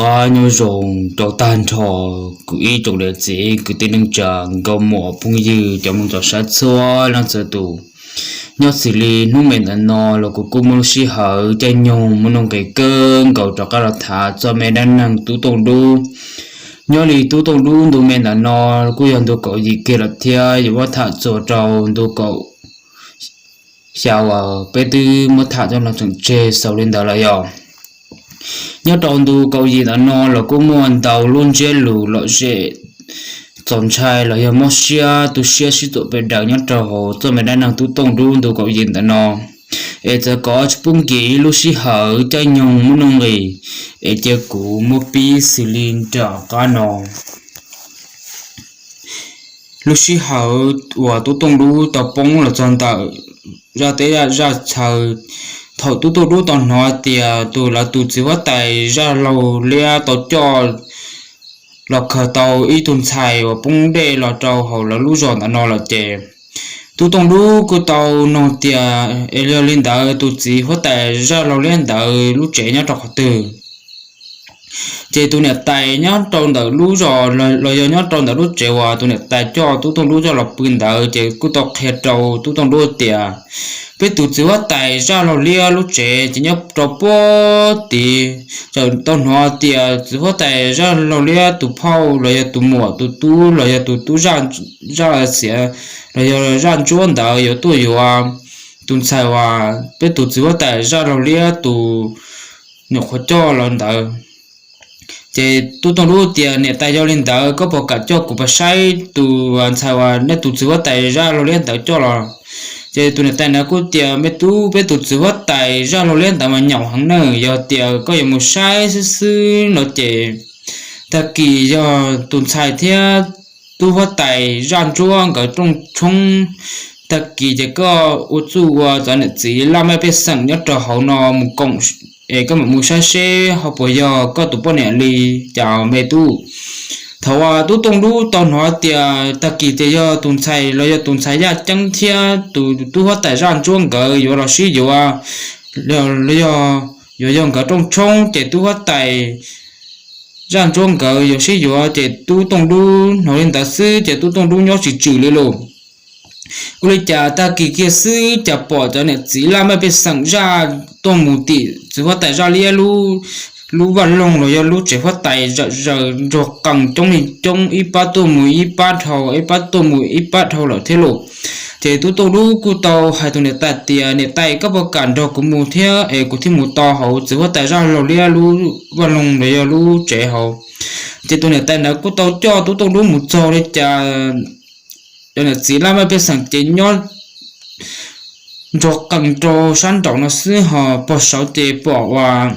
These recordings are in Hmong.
Nyob zoo rau tag nrho kuv ib tsoom niam txiv kwv tij neej tsa nkauj muam phooj ywg cov mloog txhua txhua leej txhua tus. Nyob xws li hnub me ntawm no los kuv kuj muaj lub sij hawm caij nyoog muaj nuj nqis kawg nkaus rov qab los tham txog me dab neeg Tub Tooj Dub. Nyob li Tub Tooj Dub ntu me ntawm no kuj yog ntu kaum yim kiag lawm thiab yuav muab tham txuas rau ntu kaum xya uas peb twb muab tham txog los tseem tseg xaus li ntawd lawm yog. Nyob rau ntu kaum yim ntawm no los kuj muaj ntau lub ntsiab lus lom zem txaus ntshai los yog mob siab tu siab sib txuam pes daws nyob rau hauv txoj me dab neeg Tub Tooj Dub ntu kaum yim ntawm no. Es txawm kom tsis pub nkim lub sij hawm caij nyoog muaj nuj nqis, es cia kuv muab pib xws li nram qab no. Lub sij hawm uas Tub Tooj Dub tau poob los txog ntawm zaj teb zaj chaw, thaum Tub Tooj Dub tau hnov tias tus lawv tus txiv huab tais Zaj Laug Liab tau coj los khaws tau ib tug ntxhais uas poob dej los rau hauv lawv lub zos ntawm no lawm ces Tub Tooj Dub kuj tau nug tias, es yog li ntawd tus txiv huab tais Zaj Laug Liab ntawd lub tsev nyob rau qhov twg? Ces tus niam tais nyob rau ntawm lub zos los yog nyob rau ntawm lub tsev uas tus niam tais coj Tub Tooj Dub coj los pw ntawd ces kuj tau qhia rau Tub Tooj Dub tias, peb tus txiv huab tais Zaj Laug Liab lub tsev ces nyob rau puag tid. Txawm tau hnov tias txiv huab tais Zaj Laug Liab tus phauj los yog tus muam tus tub los yog tus tub Zaj Xiav los yog Zaj Ntsuab ntawd yuav tuaj yuav tus ntxhais uas peb tus txiv huab tais Zaj Laug Liab tus nyuam qhuav coj los ntawd. Ces Tub Tooj Dub tias, niam tais, yog li ntawd koj puas kam coj kuv pab saib tus ntxhais uas nej tus txiv huab tais Zaj Laug Liab ntawd coj los? Ces tus niam tais ntawd kuj tias, me tub, peb tus txiv huab tais Zaj Laug Liab ntawd mas nyaum heev na, yog tias koj yuav mus saib xwb xwb no ces tag kis yog tus ntxhais thiab tub huab tais Zaj Ntsuab nkawd rooj tshoob, tag kis ces koj ua txuj ua cov niam txiv laj mej pej xeem nyob rau hauv no mus koom, es koj mam mus saib seb ho puas yog koj tus poj niam li cas me tub. Thaum uas Tub Tooj Dub tau hnov tias tag kis ces yog tus ntxhais los yog tus ntxhais yaj ceeb thiab tus tub huab tais Zaj Ntsuab nkawd yuav los sib yuav, los yog yuav yog nkawd rooj tshoob ces tub huab tais Zaj Ntsuab nkawd yuav sib yuav ces Tub Tooj Dub hnov li ntawd xwb ces Tub Tooj Dub nyob tsis tswm li lauj. Ua li cas tag kis kiag xwb cas pom cov niam txiv laj mej pej xeem zaj tuaj mus tim txiv huab tais Zaj Liab lub vaj loog los yog lub tsev huab tais zom zaws nrog qees coob li coob, ib pab tuaj mus ib pab dhau, ib pab tuaj mus ib pab dhau lawm thiab lauj. Ces Tub Tooj Dub kuj tau hais tus niam tais tias, niam tais, koj puas kam nrog kuv mus thiab es kuv thiaj mus tau hauv txiv huab tais Zaj Laug Liab lub vaj loog los yog lub tsev hauv. Ces tus niam tais ntawd kuj tau coj Tub Tooj Dub mus txog li cas cov niam txiv laj mej pej xeem ces nyob nrog qees rau sab nraum no xwb ho pog saud ces pom uas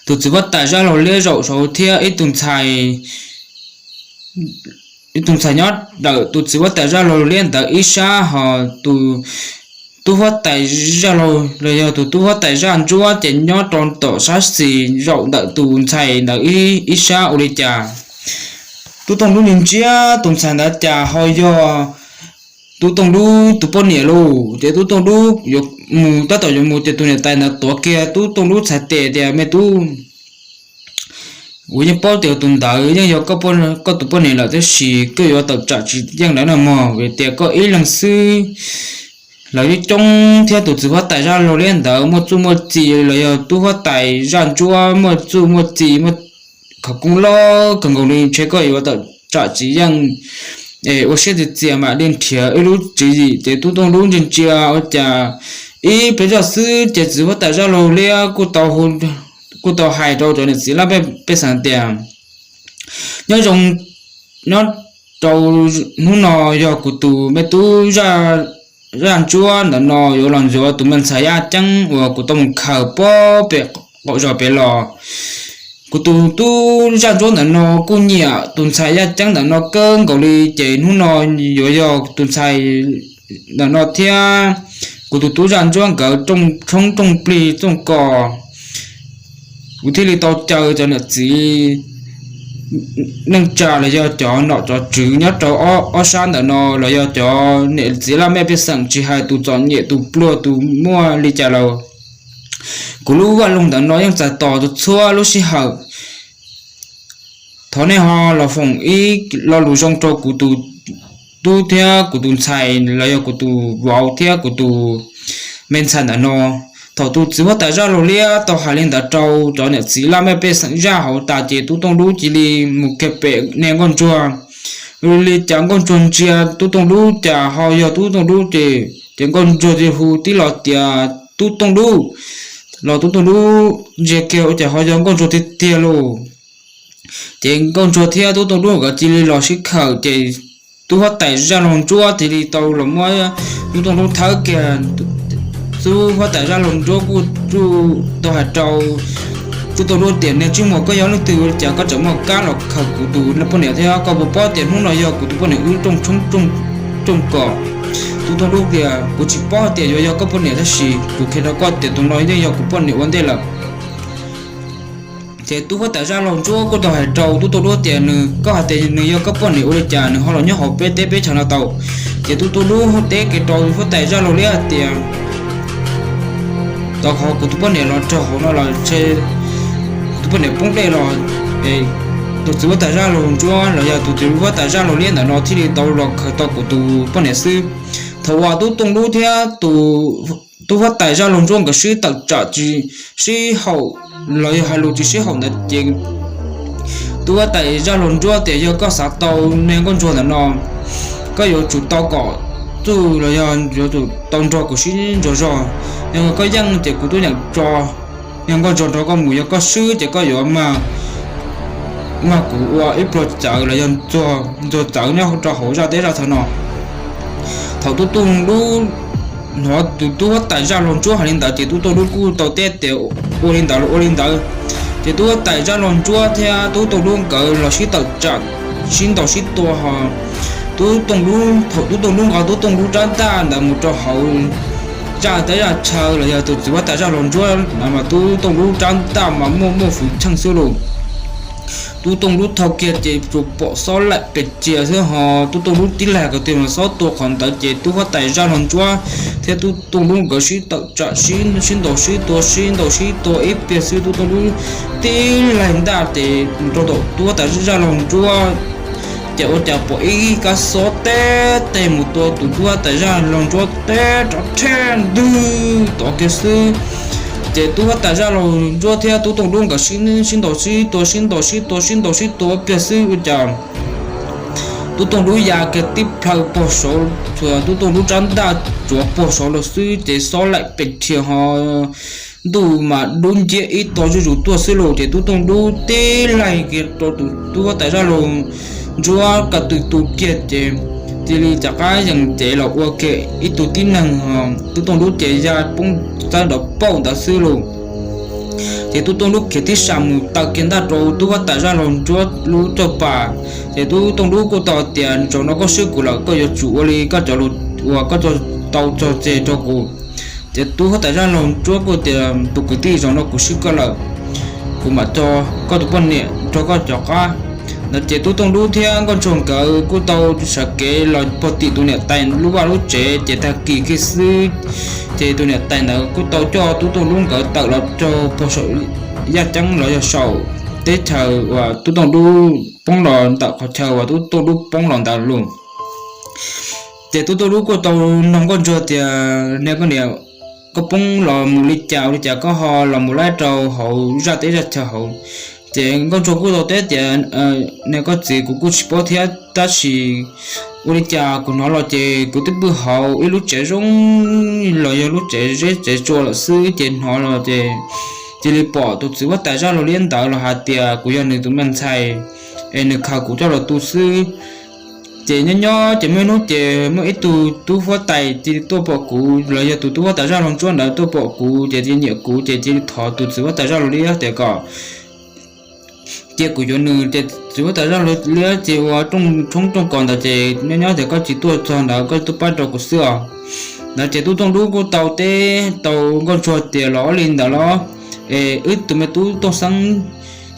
tus txiv huab tais Zaj Laug Liab zaum saud thiab ib tug ntxhais ib tug ntxhais nyob ntawm tus txiv huab tais Zaj Laug Liab ntawd ib sab ho tus tub huab tais Zaj Laug los yog tus tub huab tais Zaj Ntsuab ces nyob rau tom sab xis zaum ntawm tus ntxhais ntawd ib sab ua li cas. Tub Tooj Dub ntsia tus ntxhais ntawd cas ho yog Tub Tooj Dub tus poj niam lauj. Ces Tub Tooj Dub yuav mus tab tom yuav mus ces tus niam tais ntawd tuav kiag Tub Tooj Dub txhais tes tias, me tub, kuv yeej paub tias tus ntawd yeej yog koj tus poj niam lawm tab sis koj yuav tawm tsam tsis yeej lawv no mog, vim tias koj ib leeg xwb, lawv coob coob thiab tus txiv huab tais Zaj Laug Liab ntawd muaj txuj muaj txi los yog tub huab tais Zaj Ntsuab muaj txuj muaj txi muaj khawv koob loj kawg nkaus li, ntshe koj yuav tawm tsam tsis yeej. Ua siab txias txias mam li nrhiav ib lub tswv yim. Ces Tub Tooj Dub ntsia ntsia ua cas ib pliag zoj xwb ces txiv huab tais Zaj Laug Liab kuj tau hais rau cov niam txiv laj mej pej xeem tias, nyob zoo, nyob rau hnub no yog kuv tus me tub Zaj Ntsuab ntawm no yuav los ntxuav tus me ntxhais yaj ceeb uas kuv tau mus khaws pob pem qaum zos pem los. Kuv tus tub Zaj Ntsuab ntawm no kuj nyiam tus ntxhais yaj ceeb ntawm no kawg nkaus li, ces hnub no yuav yog tus ntxhais ntawm no thiab kuv tus tub Zaj Ntsuab nkawd rooj tshoob rooj plig txooj kos. Kuv thiaj li tau caw cov niam txiv neej tsa los yog cov nom cov tswv nyob rau ob sab ntawm no los yog cov niam txiv laj mej pej xeem tsis hais tus txom nyem tus pluag tus muaj li cas los, kuv lub vaj loog ntawm no yeej txais tos txhua lub sij hawm. Thov nej ho los foom ib lo lus zoo rau kuv tus tub thiab kuv tus ntxhais los yog kuv tus vauv thiab kuv tus me ntxhais ntawm no. Thaum tus txiv huab tais zaj laug liab tau hais li ntawd rau cov niam txiv laj mej pej xeem zaj hauv tas ces tub tooj dub cia li mus kiag pem niag nkauj ntsuag. Li cas nkauj ntsuag ntsia tub tooj dub cas ho yog tub tooj dub ces, ces nkauj ntsuag cia li hu tib lo tias tub tooj dub, los tub tooj dub ntsia kiag ua cas ho yog nkauj ntsuag tiag tiag lauj. Ces nkauj ntsuag thiab tub tooj dub nkawd cia li los sib khawm ces tub huab tais zaj laug ntsuab cia li tau los muab tub tooj dub thawb kiag. Tub huab tais zaj laug ntsuab kuj tau hais rau tub tooj dub tias, niag ntsej muag, koj yog leej twg ua li cas koj tseem muaj kab los khawm kuv tus poj niam thiab? Koj puas paub tias hnub no yog kuv tus poj niam wb rooj tshoob rooj kos? Tub tooj dub tias, kuv tsis paub tias yuav yog koj poj niam tab sis kuv qhia rau koj tias tus no yeej yog kuv poj niam ua ntej lawm. Ces tub huab tais zaj laug ntsuab kuj tau hais rau tub tooj dub tias, nws, koj hais tias nws yog koj poj niam ua li cas nws ho los nyob hauv peb teb peb chaws no tau? Ces tub tooj dub teb kiag rau huab tais zaj laug liab hais tias, tau qhov kuv tus poj niam los raug hauv no los, kuv tus poj niam poob dej los, tus txiv huab tais zaj laug ntsuab los yog tus txiv huab tais zaj laug liab ntawm no thiaj li tau los khawm tau kuv tus poj niam xwb. Thaum uas tub tooj dub thiab tus tub huab tais zaj laug ntsuab nkawd sib tawm tsam tsis sib haum los yog hais lus tsis sib haum ntawd ces tub huab tais zaj laug ntsuab tias, yog koj xav tau niag nkauj ntsuag ntawm no, koj yuav tsum tau kom txuj los yog yuav tsum tau nrog kuv sib ntsuas zog. Yog koj yeej ces kuv twb yeem tso niag nkauj ntsuag nrog koj mus, yog koj swb ces koj yuav mag kuv ua ib pluag txawv los yog ntxuag txawv nyob rau hauv zaj teb zaj chaw no. Thaum tub tooj dub hnov tus tub huab tais zaj laug ntsuab hais li ntawd ces tub tooj dub kuj tau teb tias, ua li ntawd los ua li ntawd. Ces tub huab tais zaj laug ntsuab thiab tub tooj dub nkawd los sib tawm tsam sib ntaus sib tua ho tub tooj dub, thaum tub tooj dub nqa tub tooj dub rab ntaj ntawd mus rau hauv zaj teb zaj chaw los yog tus txiv huab tais zaj laug ntsuab mas tub tooj dub rab ntaj mas muaj muaj fwv tsheej xwb lauj. Tub tooj dub thau kiag ces tsuas pom xob laim pes tsias xwb ho tub tooj dub tib laig ko tw mas xob tua qhov ntawd ces tub huab tais zaj laug ntsuab thiab tub tooj dub nkawd sib tawm tsam sib ntaus sib tua sib ntaus sib tua ib pliag xwb tub tooj dub tib laig ntaj ces rau tom tub huab tais zaj laug ntsuab ces ua cas pom ib kab xob teb teg mus tua tus tub huab tais zaj laug ntsuab teb rov rheb ntwg tod kiag xwb. Ces tub huab tais zaj laug ntsuab thiab tub tooj dub nkawd sib ntaus sib tua sib ntaus sib tua sib ntaus sib tua ib pliag xwb ua cas tub tooj dub ya kiag tib plhaw pog saud, txhua tub tooj dub rab ntaj tsuav pog saud lawm xwb ces xob laim pes rhias ho ntuj mas dub nciab ib to zuj zus tuaj xwb lauj ces tub tooj dub tib laig kiag rau tus tub huab tais zaj laug ntsuab ko tw tu kiag ces cia li rov qab yees cev los ua kiag ib tug tib neeg, tub tooj dub ces ya poob txawb nrov pauj ntawd xwb lauj. Ces tub tooj dub khiav tib sas mus taw kiag ntaj rau tub huab tais zaj laug ntsuab lub caj pas. Ces tub tooj dub kuj tau tias, zaum no koj swb kuv lawm koj yuav tsum ua li koj cov lus uas koj tau tso tseg rau kuv. Ces tub huab tais zaj laug ntsuab kuj tias, tus kwv tij, zaum no kuv swb koj lawm, kuv mam tso koj tus poj niam nrog koj rov qab. Ntawd ces tub tooj dub thiab nkauj ntsuag nkawd kuj tau sawv kev los pog tim tus niam tais lub vaj lub tsev ces tag kis kiag xwb ces tus niam tais ntawd kuj tau coj tub tooj dub nkawd tawm los rau pog saum yaj ceeb los yog saum teb chaws uas tub tooj dub poob los ntawm qhov chaw uas tub tooj dub poob los ntawd lauj. Ces tub tooj dub kuj tau nug nkauj ntsuag tias, niag koj niam, koj poob los mus li cas ua li cas koj ho los mus laib rau hauv zaj teb zaj chaw hauv? Ces nkauj ntsuag kuj tau teb tias, niag koj txiv, kuv kuj tsis paub thiab tab sis ua li cas kuv hnov los ces kuv twb pw hauv ib lub tsev zoo los yog lub tsev zeb tsev tsua lawm xwb ces hnov los ces cia li pom tus txiv huab tais zaj laug liab ntawd los hais tias kuv yog nws tus me ntxhais es nws khaws kuv coj los tu xwb. Ces nyob nyob ces muaj ib hnub ces muaj ib tug tub huab tais cia li tuaj pom kuv los yog tus tub huab tais zaj laug ntsuab ntawd tuaj pom kuv ces cia li nyiam kuv ces cia li thov tus txiv huab tais zaj laug liab tias kom cia kuv yuav nws ces txiv huab tais zaj laug liab ces ua rooj tshoob rooj kos ntawd ces nyob nyob ces koj tsis tuaj txog ntawd koj tuaj pab rau kuv xwb os. Ntawd ces tub tooj dub kuj tau teb tau nkauj ntsuag tias los ua li ntawd los es wb tus me tub tooj xeeb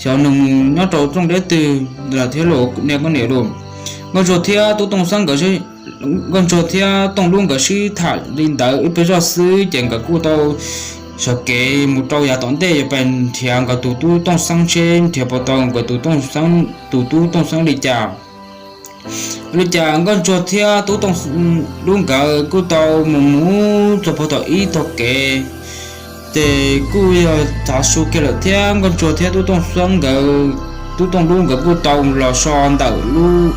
xyov nws mus nyob rau rooj deb twg lawm thiab los niag koj niam lauj. Nkauj ntsuag thiab tub tooj xeeb nkawd, nkauj ntsuag thiab tooj dub nkawd sib tham li ntawd ib pliag zoj xwb ces nkawd kuj tau sawv kev mus rau yav tom ntej yuav pais nrhiav nkawd tus tub Tooj Xeeb seb nrhiav puas tau nkawd tus tub Tooj Xeeb li cas. Ua li cas Nkauj Ntsuag thiab tub Tooj Dub nkawd kuj tau mus mus txog puag tom ib tog kev, ces kuj yog tav su kiag lawm thiab Nkauj Ntsuag thiab tub Tooj Xeeb nkawd, tub Tooj Dub nkawd kuj tau los so ntawm lub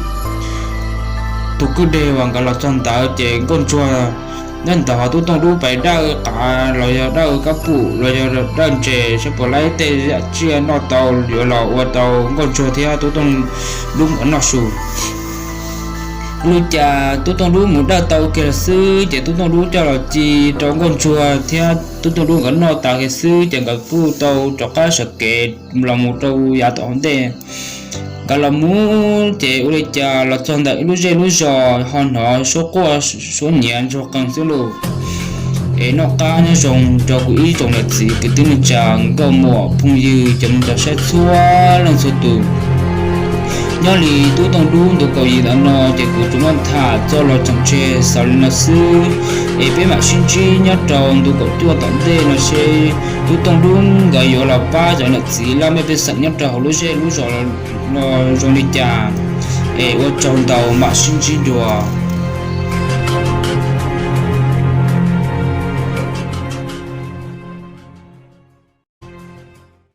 tus kwj deg uas nkawd los txog ntawd ces Nkauj Ntsuag nyob ntawd ho tub Tooj Dub pais dawj qav los yog dawj kab pum los yog dawj ntses saib puas laib tej yam tsiaj noj tau yuav los ua tau Nkauj Ntsuag thiab tub Tooj Dub nkawd noj su. Ua li cas tub Tooj Dub mus dawj tau kiag los xwb ces tub Tooj Dub coj los ci rau Nkauj Ntsuag thiab tub Tooj Dub nkawd noj tas kiag xwb ces nkawd kuj tau rov qab sawv kev los mus rau yav tom hauv ntej. Nkawd los mus ces ua li cas los txog ntawm ib lub zej lub zos ho hnov suab quaj suab nyiav ntsoog qees xwb lauj. Es noj qab nyob zoo rau kuv ib tsoom niam txiv kwv tij neej tsa nkauj muam phooj ywg cov mus rau saib txhua leej txhua tus. Nyob li tub Tooj Dub ntu kaum yim ntawm no ces kuv tsuas muab tham txoj los tseem tseg xaus li no xwb, es peb mam sib ntsib nyob rau ntu kaum cuaj tom ntej no seb tub Tooj Dub nkawd yuav los pab cov niam txiv laj mej pej xeem nyob rau hauv lub zej lub zos no zoo li cas. Es ua tsaug ntau, mam sib ntsib dua.